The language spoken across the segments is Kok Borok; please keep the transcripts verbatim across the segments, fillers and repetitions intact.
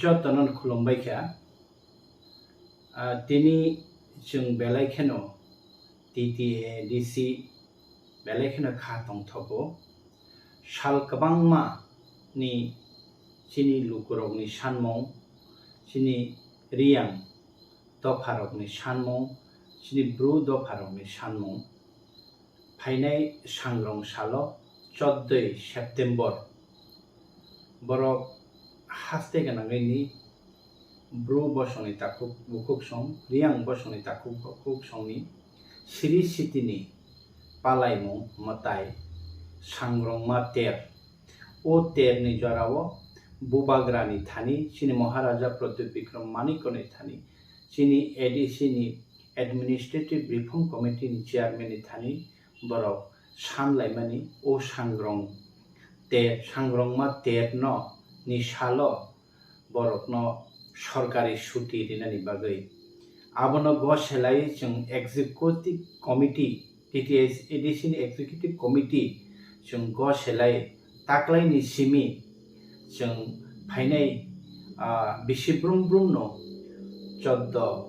Jotono khulumbai kha. Ah, tini chwng belai kheno T T A D C belai kheno kha tongthogo. Sal kwbangma ni chini lukurokni sanmung, chini Riyang dopharokni sanmung, chini Bru dopharokni sanmung. Phainai sangrong salo, chouddoi September, borok haste gwnangwi ni Bru bosongni takhuk bukhuksong, Riyang bosongni takhuk bukhuksongni Sri Sitini palaimung mwtai sangrongma ter. O terni jorao Bubagrani thani, chini Maharaja Pradyut Bikram Manikoni thani, chini A D C ni Administrative Reform Committee ni Chairman ni thani borok san laimani o sangrong ter, sangrongma terno ni salo borokno sorkari suti rinani bagwi. Abono goselai chwng Executive Committee, T T A D C ni Executive Committee chwng goselai taklaini simi chwng phainai, ah, bisi brum brumno chouddoi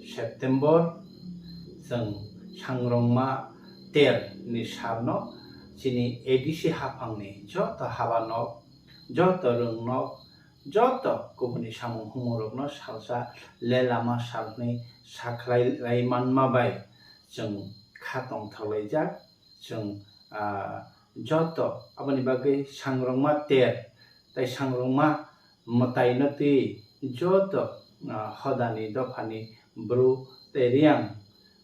September chwng sangrongma ter ni salno chini A D C haphangni joto habanok, joto rwngnok, joto kubuni samung humung rokno salsa le lama salni sakhlai lai manma bai chwng kha tongthok laijak. Chwng, ah, joto aboni bagwi sangrongma ter tei sangrongma mwtaino twi joto, ah, hodani dophani Bru tei Riyang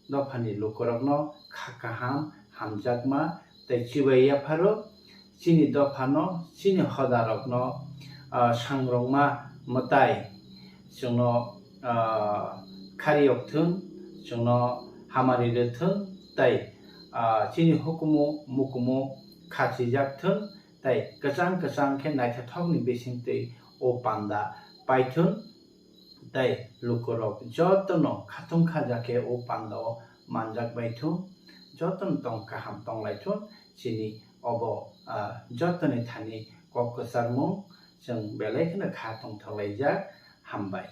dophani lukurokno kha kaham, hamjakma tei chibai yapharo chini dophano, chini hodarokno, ah, sangrongma mwtai chwngno, ah, khariyok thung, chwngno hamari rw thung tei, ah, chini hukumu mukumu khachijak thung tei kwchang kwchang khe naithothokni bisingtwi o panda paithung. Tei lukurok jotono khatung khaja khe o pandao manjak bai thung, jotono tong kaham tong lai thung. Chini obo, ah, jotoni thani kok kwcharmung chwng belai kheno kha tongthok laijak. Hambai.